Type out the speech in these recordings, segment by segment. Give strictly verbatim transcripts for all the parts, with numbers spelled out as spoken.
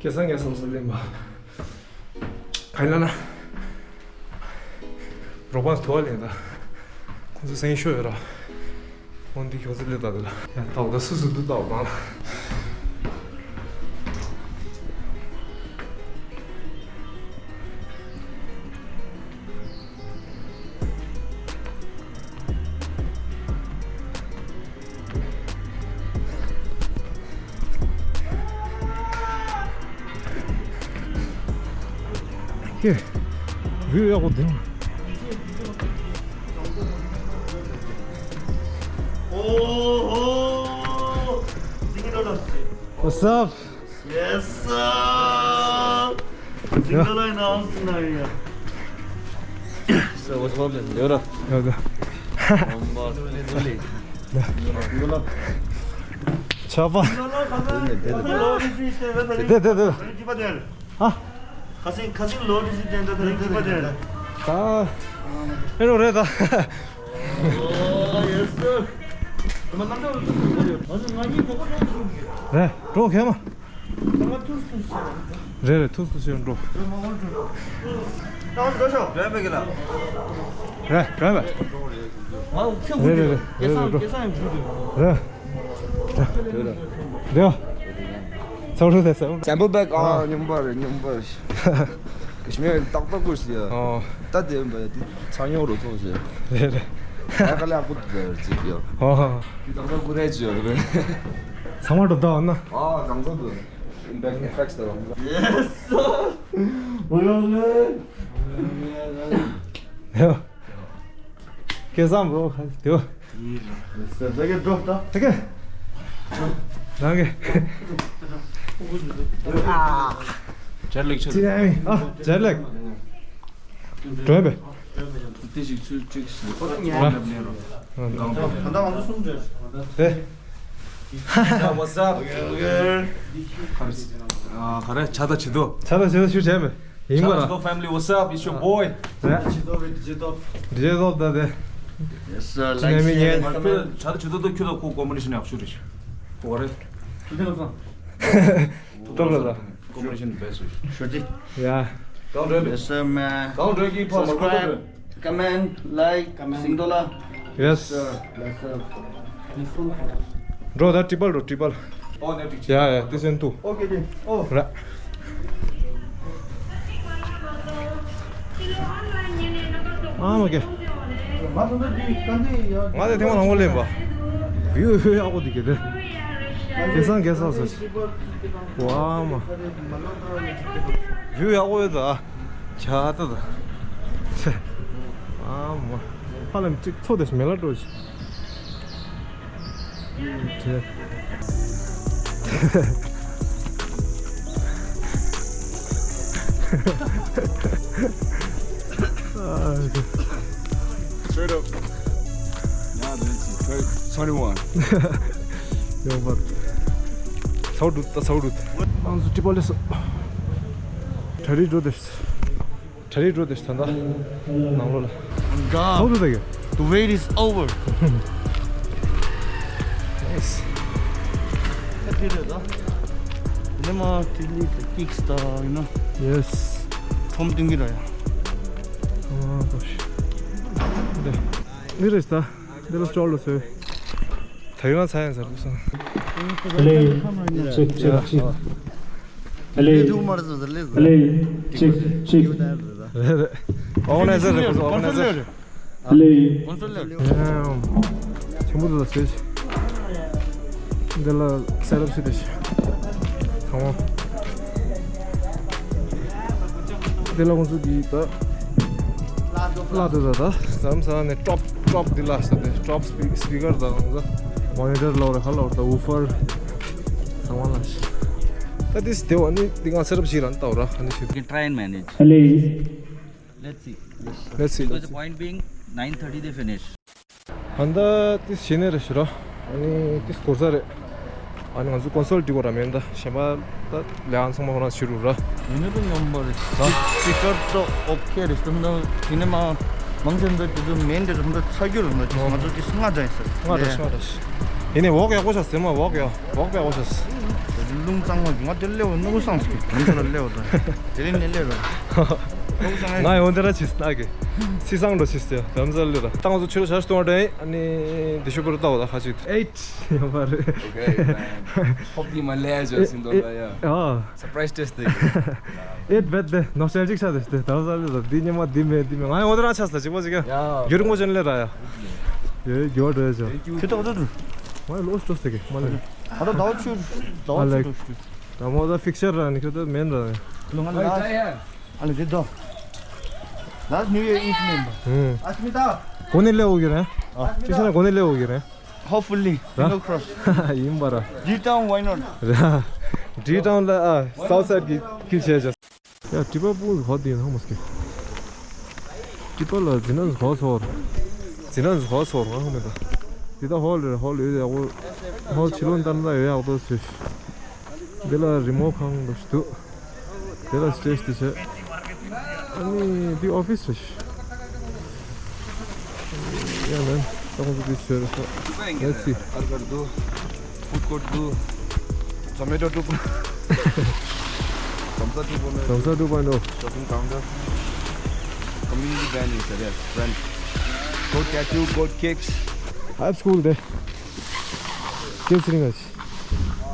སྐལ་བཟང་སྐལ་བཟང་སུ་ལེན་པ། ག་ཡིན་ལབ་ན། རོགས་པ་ཚོ་ཐུག་པ་ལེན་ད། ཁོང་ཚོ་སེང་ཤོར་ཡོད་ར། འོན་ཏེ་ཁྱོད་ཚོ་སླེབས་ད་དེ་ལ། ཡ་ཏོག་ད་སུ་སུ་འདུག་ཏོག་ད་ལ། ཁྱེད། བུ་ཡག་པོ་འདུག What's up? Yes, sir. Single line house scenario. So, what's poppin'? ཡོད་ར། ཡོད་ར། ཆ་པ། དེ་དེ་དེ། ཨ། ཁ་སང་ཁ་སང་ལོ་དེ་ཞིག་དེ་འདྲ་དེ་རིང་གཅིག་པ་དེ། ད། ཨེ་རོ་རེད་ད། Oh, yes, sir. རེད་འགྲོ་གས་མ། རེད་རེད་ཐུགས་སུ་ཆེ་འགྲོ། རེད་རེད་རེད། རེད་རེད་རེད་རེད་རེད་འགྲོ། རེད། རེད། ཚོར་རེད་ཟེར། Sample bag ཨ་སྙོམས་པ་རེད་སྙོམས་པ་རེད། ཀི་ཤི་མེ་ཏག་ཏག་ཀུ་ཤི་ཡ། ཨོ། ད་དེ་འབའ་དེ་ཚ་ཉོག་རུ་ཐོག་ཞེ། རེད་རེད། ད་ག་ལ་ཀུ་དེ་ཅིག་ཡ། ཨོ། དེ་ཏག་ཏག་ཀུ་རེ་ཅི་ཡ་རེད། ཚང་མ་འགྲོ་ད་འོ་ན། ཨ་གང་ཚོད་དུ། Impact effects དང་། Yes sir. འོ་ཡ་ལེ། ཡ། སྐལ་བཟང་བོ་ཁ་དེའོ། ཡིན་ལ། ཟེར་ད་གེ་འགྲོ་ད། ད་གེ། ནང་གེ། ཇེཊ་ལེག་ཆེ། ཅི་ཨ་ཇེཊ་ལེག་འགྲོ་བས། དེ་ཞིག་ཚུལ་གཅིག་ཞིག་ཁོ་ཚོ་ཉལ་ལབ་ནས་རོ། ད་ལྟ་ང་ཚོ་གསུམ་རེད། དེ། What's up? ག་རེ་ཆ་ད་ཆི་དོ། ཆ་ད་ཆི་དོ་ཞུ་བྱས་པས། ཡིན་པ་ར། Family, what's up? It's your boy. རེད། ཇི་ཏོབ་རེད་ཇི་ཏོབ། ཇི་ཏོབ་ད་དེ། Yes sir. ཅི་ནས་མི་ཉན། ཁྱོད་ཆ་ད་ཇི་ཏོབ་ད་ཁྱོད་ད་ཁོ་ཀོམ་པི་ནི་ཤན་ཡག་ཤོས་རེད། ཁོ་རེད། ཏོབ་རེད་ད། ཀོམ་པི་ནི་ཤན་བེ་སི་རེད། ཤོད་ཅི། ཡ། གང་འདྲ་མེད། Yes sir man. གང་འདྲ་གི་ཕ་མ་ཁོ་ད་རེད། Comment, like, comment, སིང་རྡོ་ལ། Yes sir. Yes sir. འགྲོ་ད་ཏྲི་པལ་འགྲོ་ཏྲི་པལ། ཨོ་ནེ་ཏྲི། ཡ་ཡ་དེ་སེན་ཏུ། ཨོ་ཀེ་ཀེ། ཨོ། ར། ཨ་མ་ཀེ། ང་དེ་ཐེངས་མ་ལང་པོ་ལེན་པ། བིའུ་ཧེ་ཡག་པོ་འདུག་གེ་དེ། སྐལ་བཟང་སྐལ་བཟང་ཟེར། ཝ་མ། བིའུ་ཡག་པོ་ཡོད་ད། ཆ་ད་ད། ཆེ། ཨ་མ། ཧ་ལམ་གཅིག་ཚོ་དེ་མེ་ལ་འགྲོ་ཞིག་ཆེ། Straight up. Yeah, this is twenty-one. ཡོང་བར། ཚའོ་འགྲུབ་ད་ཚའོ་འགྲུབ། ང་ཚོ་ཏྲི་པ་ལེ་སོ། གྲ་རི་འགྲོ་དེ། གྲ་རི་འགྲོ་དེ་ད་ལྟ། ནང་ལོགས་ལ། God. ཚའོ་འགྲུབ་ད་གི། The wait is over. Nice. ད་དེ་རེད་ད། ནེ་མ་ཏི་ལི་ད་ཀིག་སི་ད་ཡིན་ན། Yes. ཁྲོམ་སྟོན་གི་ར་ཡ། ཨ་ཏོ་ཤི། འདི་རེད་ད། འདི་ལ་སྐྱོར་ལ་སོས། ད་ཡོང་ཚ་ཡང་ཟ་བུ་སང་། ཨ་ལེ། ཅེག་ཅེག་ཅེག་ཨ་ལེ། ཨ་ལེ། ཅེག་ཅེག་རེད་རེད། ཨོ་ག་ནའི་ཛར་རེད་ཁོ་ཚོ་ཨོ་ག་ནའི་ཛར། ཨ་ལེ། ཆེན་པོ་དུ་ཟེར། འདི་ལ་སེ་ཊབ་བྱེད་དེ་ཚང་མ། འདི་ལ་ཁོང་ཚོ་གིས་ད། ལ་དུ་ད་ད་ཟམ་ས་ནས་ཀྲོབ་ཀྲོབ་འདི་ལ་ས་དེ་ཀྲོབ་སི་པི་ཀར་དང་ང་ཚོ་མོ་ནི་ཊར་ལོ་རེ་ཧ་ལོ་ད་ཝུ་ཧྥར་ཚང་མ་ལ་ཤི། ད་དེ་སི་དེ་བ་ནི་འདི་ང་སེ་ཊབ་བྱེད་རན་ཏའོ་ར་ཧ་ནི་ཤི། You can try and manage. ཨ་ལེ། Let's see. Let's see. Because the point being, nine thirty they finish. ཧན་ད་དེ་ཤེས་ནས་རེ་ཤི་ར། ཨ་ནི་དེ་སྐོར་ས་རེད། ཨ་ནི་ང་ཚོ་ཀོན་སོལ་འགྲིག་གོ་ར་མེད་ད་གཞན་པ་ད་ལས་ཨང་ཚང་མ་ཁོ་རང་ཕྱི་རུ་ར། ཡིན་ན་ད་ཉོམ་པ་རེད། ད་སི་པི་ཀར་ད་ཨོ་ཁེ་རེད་ད་ད་དེ་ནས་མ་མང་ཆེ་ད་དེ་ཚོ་མེན་དེ་ད་ད་ཚ་རྒྱུ་རེད་ད་ང་ཚོ་དེ་ལྔ་ཙམ་ཡིན་ས་རེད། ལྔ་རེད་ལྔ་རེད། ཡིན་ནའི་ཝོག་ཡག་པོ་ཤ་ཟེར་མ་ཝོག་ཡ་ཝོག་པ་ཡག་པོ་ཤ། གཙང་མ་ང་དེར་སླེབས་པ་ནོར་བུ་བསངས་ཟེར་གི་དམ་ས་ལ་སླེབས་པ་དང་དེ་རིང་ནས་སླེབས་ར་ནོར་བུ་བསངས་ང་ཡོང་དེ་ར་ཆིས་ན་གི་སི་སང་འགྲོ་ཆིས་ཡ་དམ་ས་ལ་སླེབས་ར་ཏང་ཚོ་ཆུ་ལ་ཞག་སྟོང་བ་དྲན་ཨ་ནི་དེ་ཤུ་པར་ལྟ་བ་ད་ཁ་ཅིག་ཨེ་ཡོད་པ་རེད། Okay, man. Hope you my layers are single, yeah. ཨ། Surprise test. ཨེ་བེད་དེ་ནོ་སི་ཊལ་ཇིག་ཆགས་དེ་དེ་དམ་ས་ལ་འདི་ཉི་མ་འདི་མེད་འདི་མེད་ང་ཡོང་དེ་ར་ཆ་ས་ཅིག་པ་ཅིག་ཡ་རྒྱུ་རིང་པོ་ཅན་ལས་ར་ཡ་ཡོད་རྒྱུ་བ་འགྲོ་ཡ་ཅོ་ཁྱོད་ཏོག་ཏོག་ཏུ་ང་ལོ་སི་ཏོ་སེ་གེ་མ་ལེ། ཨ་ད་ཟླ་བ་ཆུ་ཟླ་བ་ཨ་ལེ། ཆུ་ཏོག་ཏོག་ད་མོ་ད་ཕིག་ཅར་ར་ནི་ཁྱོད་ད་མེན་ར་ནི། ལོ་ང་ལ་ཨ་ལེ་དེ་དོ། Last New Year Eve ནི་ཨ་སྨི་ད། གོ་ནི་ལེ་འོ་གི་རེད། ཅི་ཟེར་ན་གོ་ནི་ལེ་འོ་གི་རེད། Hopefully, ར། Fingers crossed. ཡིན་པ་ར། G Town, why not? ར། G Town ལ་ཨ་South Side གི་ཀིལ་བྱས་ཅོ། ཡ་ཀྲི་པ་པུ་ཧོ་དེ་ཡིན་ཧ་མོ་སྐྱེ། ཀྲི་པ་ལ་ཛི་ནན་ཧོ་སོར། ཛི་ནན་ཧོ་སོར་ང་ཧ་མོ་ད། དེ་ད་ཧོ་ལེ་ཧོ་ལེ་ཡག་པོ། ཧོ་ཕྱི་ལོ་ལྟར་ན་ཡོད་ཡག་པོ་སུ། འདི་ལ་རི་མོ་ཁང་འདུག་ཞུ་དུ། དེ་ལ་སི་ཊེ་ཇི་དེ་བྱས། ཨ་ནི་འདི་ཨོ་ཕི་སི་རེད། Yeah, man. Someone to be sure. Let's see. Burger འདུག Food court འདུག Zomato འདུག Zamsa འདུག་དམ་ས་two point oh. Shopping counter. Community van is there. Rent. Goat tattoo, goat cakes. High school དེ། ཀེ་སི་རིང་ཨ་ཅི།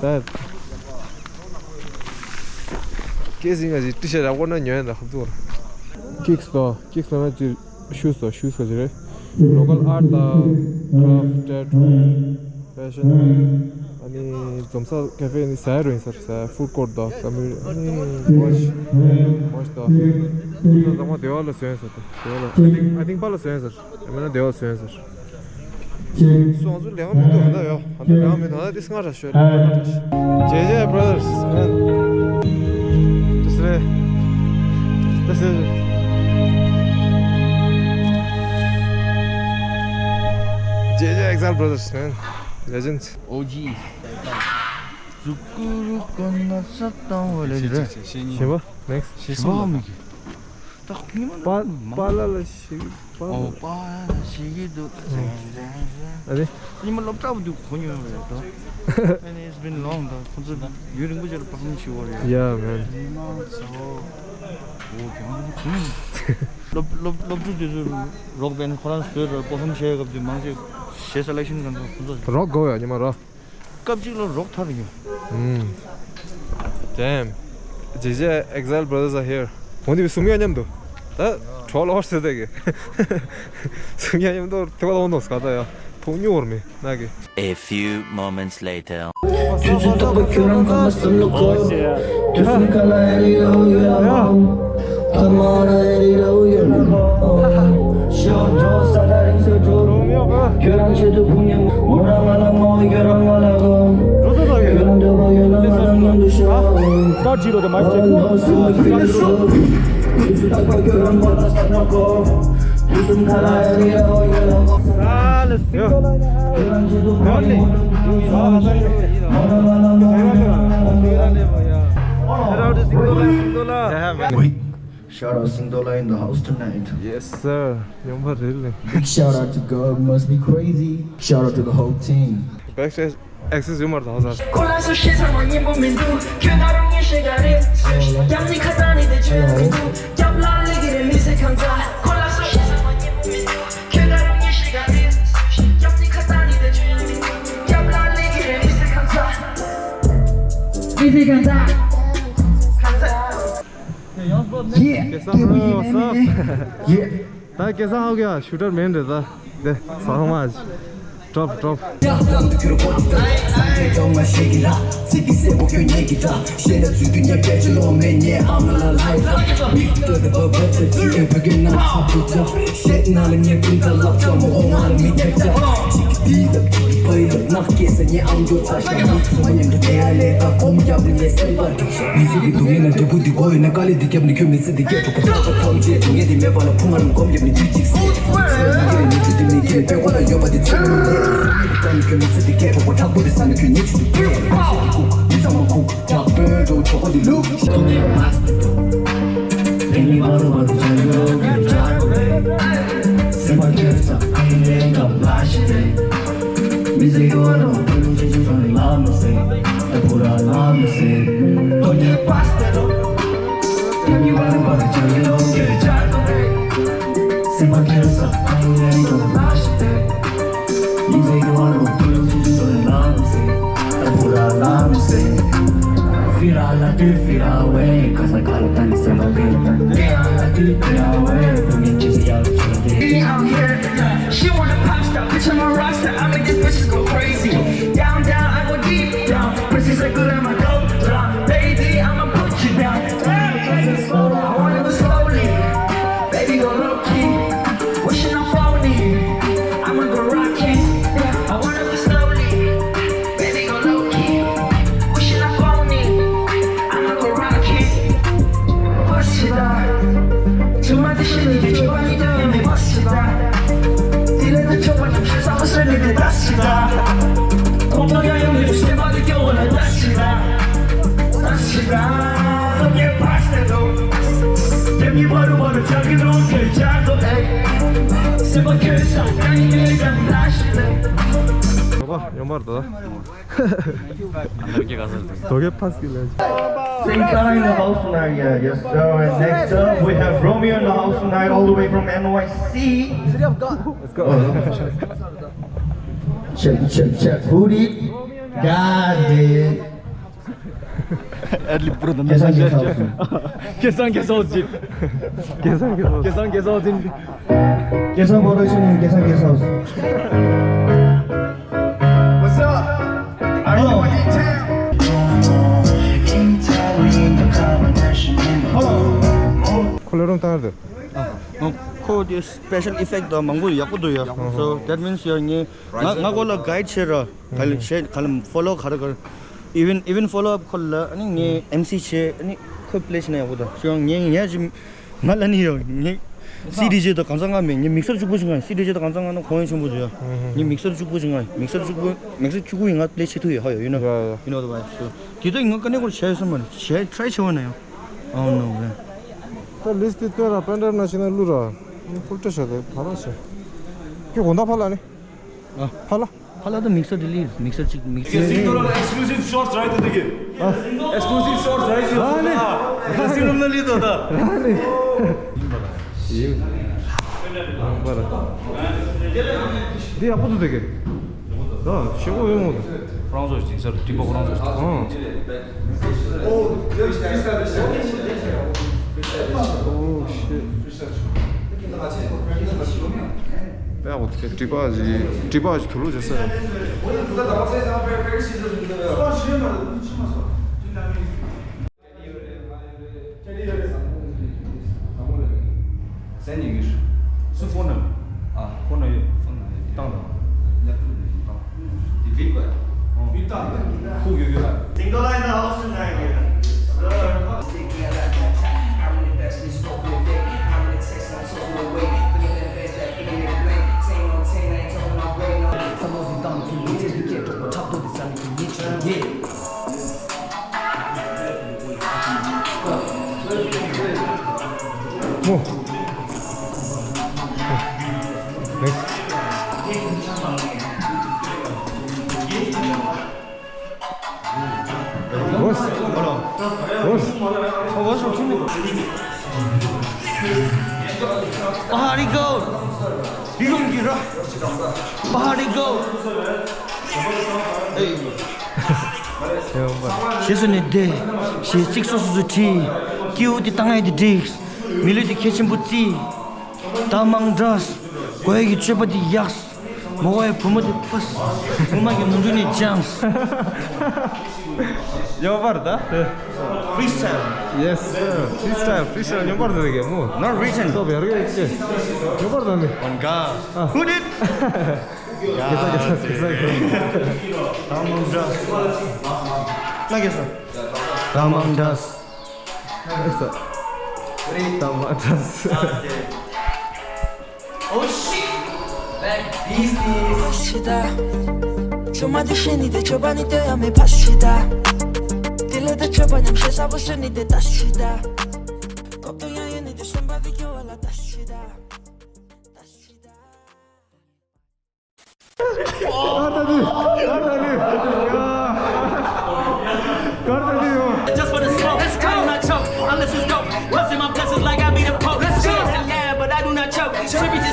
ད། ཀེ་སི་རིང་ཨ་ཅི་ཊི་ཤར་ར་ཀོ་ན་ཉོས་ཡ་ད་ཁབ་ཏུ། ཀིག་སི་དང་ཀིག་སི་ན་ཅི། ཤུ་སོ་ཤུ་སོ་ཅི་རེད། Local art དང་craft, tattoo, fashion. ཨ་ནི་འཛོམས་ས་ཀེ་ཧྥེ་ནི་ཟ་ཡ་རུ་ཡིན་ས་རེད། ཟ་ཡ་ཧྥུཌ་ཀོརཊ་དང་ཀ་མི་ཨ་ནི་མོ་ཆི་མོ་ཆི་དང་། ད་ཚང་མ་སྡེ་བ་ལ་བཟོས་ཡིན་ས་རེད། སྡེ་བ་ལ་I think I think པ་ལ་བཟོས་ཡིན་ས་རེད། ཡང་མིན་ན་སྡེ་བ་ལ་བཟོས་ཡིན་ས་རེད། སོང་ཚུལ་ལས་ཀ་མི་འདུག་ཧ་ད་ཡོ། ཧ་ད་ལས་ཀ་མི་འདུག་ཧ་ད་དེ་སྔ་ར་ཤོད་ལས་ཀ་ར་ཤོད། ཇེ་ཇེ་brothers, man. This way. This is ཇེ་ཇེ་Exile Brothers, man. Legends. ཨོ་ཇི། ཟུག་ཀུ་རུ་ཀོ་ན་ས་དང་བ་ལེ་རེད། ཞེས་པ། Next. ཞེས་པ་མི་གི། ད་ཉི་མ་པ་པ་ལ་ལ་ཞིག་པ་ལ་ཨོ་པ་ལ་ཞིག་གི་འདུག་ཨ་རེ། ཉི་མ་སློབ་གྲྭ་བ་འདུག་གོ་མྱོང་རེད་དོ། And it's been long དོ། ཁོ་ཚོ་ཡུན་རིང་པོ་ཅིག་ལ་པར་ཕོམ་བྱེད་དགོས་རེད། Yeah, man. ཉི་མ་ཚོ་འོ་ཀྱང་ཁུང་སློབ་སློབ་སློབ་ཕྲུག་དེ་ཚོ་རོག་བན་ཁོ་རང་བཟོས་ར་པར་ཕོམ་བྱེད་སྐབས་དེ་མང་ཆེ་གཞས་སེ་ལེག་ཤན་གང་ག་ཁོ་ཚོ་རོག་དགོས་ཡ་ཉི་མ་རོག་སྐབས་གཅིག་ལ་རོག་ཐར་ཡོང་། ཨུམ། Damn. ཇེ་ཇེ་Exile Brothers are here. འོ་འདི་བཟུང་ཡ་མཉམ་དུ། ད་གྲོགས་ལ་ཧོར་ཟེར་དེ་གི། བཟུང་ཡ་མཉམ་དུ་དེ་བ་ལ་འོང་དོ་སྐ་ད་ཡ། ཐོག་ཉུ་བར་མི་ན་གི། A few moments later. དུས་ཚོད་རྟག་པར་ཁྱོད་རང་ག་ལ་བསམ་བློ་འཁོར། དུས་གསུམ་ག་ལ་ཨེ་རི་ཡོ་ཡོ། ཨ་མ་ར་ཨེ་རི་ཡོ་ཡོ། ཤོ་ཏོ་ས་ད་རིང་ས་ཏོ། ཁྱོད་རང་ཆེད་དུ་ཕུང་ཉམས་མོ་རང་ང་ལ་མ་འོ་ཁྱོད་རང་ང་ལ་གོ། ཁྱོད་རང་འདོད་པ་ཡོད་ན་ང་རང་མཉམ་དུ་ཤོག Start བྱེད་དོ་དེ་མ་བྱེད། དུས་ཚོད་རྟག་པར་ཁྱོད་རང་ང་ལ་བསམ་བློ་འཁོར། དུས་གསུམ་ག་ལ་ཨེ་རི་ཡོ་ཡོ། ཨ་ལེ་སི་ཏོ་ལ། ཁྱོད་རང་ཆེད་དུ་ཕུང་ཉམས་མོ་རང་ང་ལ་མ་འོ་ཁྱོད་རང་ང་ལ་གོ། Shout out to Singdola, Singdola. Yeah, man. Shout out Singdola in the house tonight. Yes, sir. ཉམས་པ་རེད་ལེ། Big shout out to God, must be crazy. Shout out to the whole team. Backstage access ཡོད་མ་རེད་ད་ཧ་ཟར། ཁོ་ལ་སུ་ཤེས་ཚང་མ་སྙིང་པོ་མི་འདུག་ཁྱོད་ད་རུང་ངས་ཤེས་ཀྱང་རེད། སུ་ཞིག་སྐྱབས་ནི་ཁ་ཏང་ནི་དེ་ཆོས་ཡང་མི་འདུག་སྐྱབས་ལ་ལེགས་ཀྱི་རེད་མི་ཟེར་གང་ཟག་ཁོ་ལ་སུ་ཤེས་ཚང་མ་སྙིང་པོ་མི་འདུག་ཁྱོད་ད་རུང་ངས་ཤེས་ཀྱང་རེད། སུ་ཞིག་སྐྱབས་ནི་ཁ་ཏང་ནི་དེ་ཆོས་ཡང་མི་འདུག་སྐྱབས་ལ་ལེགས་ཀྱི་རེད་མི་ཟེར་གང་ཟག་མི་ཟེར་གང་ཟག་གང་ཟག Yeah, སྐལ་བཟང་རོ་what's up? Yeah. ད་སྐལ་བཟང་ཧོ་གི་ཡ་ཤུ་ཊར་མེན་རེད་ད། དེ་ཚང་མ་ཌོབ་ཌོབ། མི་ཚེ་གི་སྡུག་བསྔལ་ལ་འབྲས་བུ་འདི་དགོས་ཡོད་ན། དཀའ་ལས་འདི་བརྒྱབ་ནས་ཁྱོད་མི་ཚེ་འདི་སྐྱེལ་ཐུབ་པ། ཐོག་ཐམས་ཅད་སྡུག་བསྔལ་འདི་མེད་པ་ལ་ཕུང་བ་རྣམས་སྒོམ་བརྒྱབ་ནས་དུས་གཅིག་སེལ། ཚེ་རིང་གི་ནུས་ཚོད་འདི་མེད་ཀྱི་ནས་དཔེ་ཁོ་ན་ཡོད་པ་འདི་ཚེ་རིང་ལས་རིང་དུ་བཀྲམ་ནས་ཁྱོད་མི་ཚེ་འདི་སྐྱེལ་ཐུབ་པ། དྲག་པོ་འདི་བསམ་ནས་ཁྱོད་ཉིད་ཆུང་དུ་སྐྱེལ། མི་ཚེ་འདི་ཁུག་མི་ཚང་མ་ཁུག་དྲག་པོའི་འགྲོ་གྲོགས་པོ་འདི་ལུག Pasta, don't you worry about it, you don't get a job, okay? Simple kids, I ain't gonna lie, shit. You say you wanna do, you do the long thing. I put a long thing. Feel all I do, feel away, 'cause I got a tiny simple thing. They all I do, they away. Don't need to be out of the I'm here, yeah. She want a pop star, bitch, I'm a rockstar. I make these bitches go crazy. Down, down, I go deep down. Pussy so good, I'ma go down. Baby, I'ma put you down. Slow down, I wanna go slowly. Baby, go low key. Wishing I'm phony. I'ma go rocky. Yeah, I wanna go slowly. Baby, go low key. Wishing I'm phony. I'ma go rocky. Bust it up. To my shit, you get your body down, they bust it up. Dile de chopa na pisa, o se ni de dasida. Como ya yo me se va de que hola dasida. Dasida. Don't get past it though. Dem ni baru baru chagi no ke chago eh. Se va que sa, ya ni me dan dasida. Baba, yomar da. Same time in the house tonight, yeah, yes sir. And next up, we have Romeo in the house tonight, all the way from N Y C. City of God. Let's go. Oh. Check, check, check. Who did? God did. Ad lib burada. Kesan Guest House. Kesan Guest House. Kesan Guest House. Kesan Guest House. Kesan Production in Kesan Guest House. What's up? Are you in town? ཁོ་ལས་རུང་བཏང་རེད། ཁོ་དེ་special effect དང་མང་པོ་ཡག་པོ་འདུག་ཡ། So that means you're ངས་ང་ང་ཁོ་ལ་guide བྱེད་ར། ག་ལ་བྱེད་ག་ལ་follow ག་རེ་ག་རེ། Even even follow up ཁོ་ལ་ཨ་ནི་ངས་M C བྱེད། ཨ་ནི་ཁོ་play བྱེད་ན་ཡག་པོ་འདུག་ཞུ་ཡང་ངས་ངས་ཅི། ང་ལ་ནི་ཡོད། ངས་སི་ཌི་ཇེ་དང་གང་ཟག་ང་མེད། ངས་མིག་སར་གཅིག་པོ་ཞིག་ང་། སི་ཌི་ཇེ་དང་གང་ཟག་ང་ན་གོང་ཡང་ཆེན་པོ་ཞིག་ཡོད། ངས་མིག་སར་གཅིག་པོ་ཞིག་ང་། མིག་སར་གཅིག་པོ་མིག་སར་གཅིག་པོ་ཡིན། ང་པླེ་བྱེད་ཐུབ་ཡོད། ཧ་ཡོད། You know, you know the vibe. So དེ་དག་ང་ཀ་ནས་སྐོར་བྱས་ཡོད་སམ་མ་རེད། བྱས་try བྱས་པ་ན་ཡང་། I don't know, man. ད་ལིས་ཏི་སྟོན་ར་པན་ཌར་ན་ཤི་ན་ལུ་ར། ཕུལ་ཏྲ་ཤ་དེ་ཕ་ར་ཤ། ཁྱོད་དགོང་དག་ཕ་ལ་ནི། ཨ། ཕ་ལ། ཕ་ལ་དུ་མིག་སར་དེ་ལི་མིག་སར་གཅིག་མིག་སར། Single exclusive shots right there. Exclusive shots right there. ཨ་ནི། ཨ་ནི། ཡིན་པ་ལ། འདི་ཡག་པོ་འདུག་དེ་གི། ད་ཤེས་གོ་ཡོང་ངོ་། ཁོ་རང་ཚོ་ཅིག་སར་ཏི་པ་ཁོ་རང་ཚོ་ཅིག་ཨང་། Oh shit. ཡག་པོ་འདུག་གི། ཏི་པ་ཅིག་ཏི་པ་ཅིག་དུ་ལུ་ཅིག་སར། སུ་ཕོན་ནམ། ཨ། ཕོན་ནམ་ཡོད། ཕོན་ནམ་ཡོད། བཏང་དང་། ཉག་ཕྲུག་ནས་བཏང་། དེ་བིག་པ། ཨོ། བིག་བཏང་དང་། ཁུག་ཡོད་ཡོད་ཨ། Single in the house tonight, yeah. Sir. Bahari go. Bahari go. ཞེས་སུ་ནི་བདེ། ཞེས་ཚིག་སོ་སོ་སུ་བྲིས། སྐྱེའུ་དེ་བཏང་ཡས་དེ་འགྲིགས། མི་ལུས་དེ་ཁྱད་ཆེན་པོ་བརྩིས། ད་མང་འདྲ། དགོས་ཡས་ཀྱི་སྤྱོད་པ་དེ་ཡགས། མོ་གོ་ཡས་བུ་མོ་དེ་ཕུས། བུ་མ་གི་ནོར་འཁྲུལ་ནས་སྦྱངས། ཡོད་པར་ད། Freestyle. Yes sir. Freestyle, freestyle ཡོད་པར་ད་གི་མོ། Not written. ཏོ་བེར་གི་ཅེ། ཡོད་པར་ད་ནི། On God. Who did? གེ་ས་གེ་ས་གེ་ས་གེ་ས། ད་མང་འདྲ། ན་གེ་ས། ད་མང་འདྲ། གེ་ས། ད་མང་འདྲ། Oh shit! Back these days. ཕ་ཤི་ད། ཆུ་མ་དེ་ཤེས་ནི་དེ་ཆོ་པ་ནི་དེ་ཡ་མེ་ཕ་ཤི་ད། དེ་ལས་དེ་ཆོ་པ་ཉམས་ཤེས་ས་བོ་ཤེས་ནི་དེ་ད་ཤི་ད། ཀོབ་ཏོ་ཡང་ཡོད་ནི་དེ་སོན་པ་དེ་སྐྱོ་བ་ལ་ད་ཤི་ད། ད་ཤི་ད། ཨ་ད་དུ། ཨ་ད་དུ། ཡ། གར་ད་དུ་ཡོང་། Just for the smoke. Let's Shall we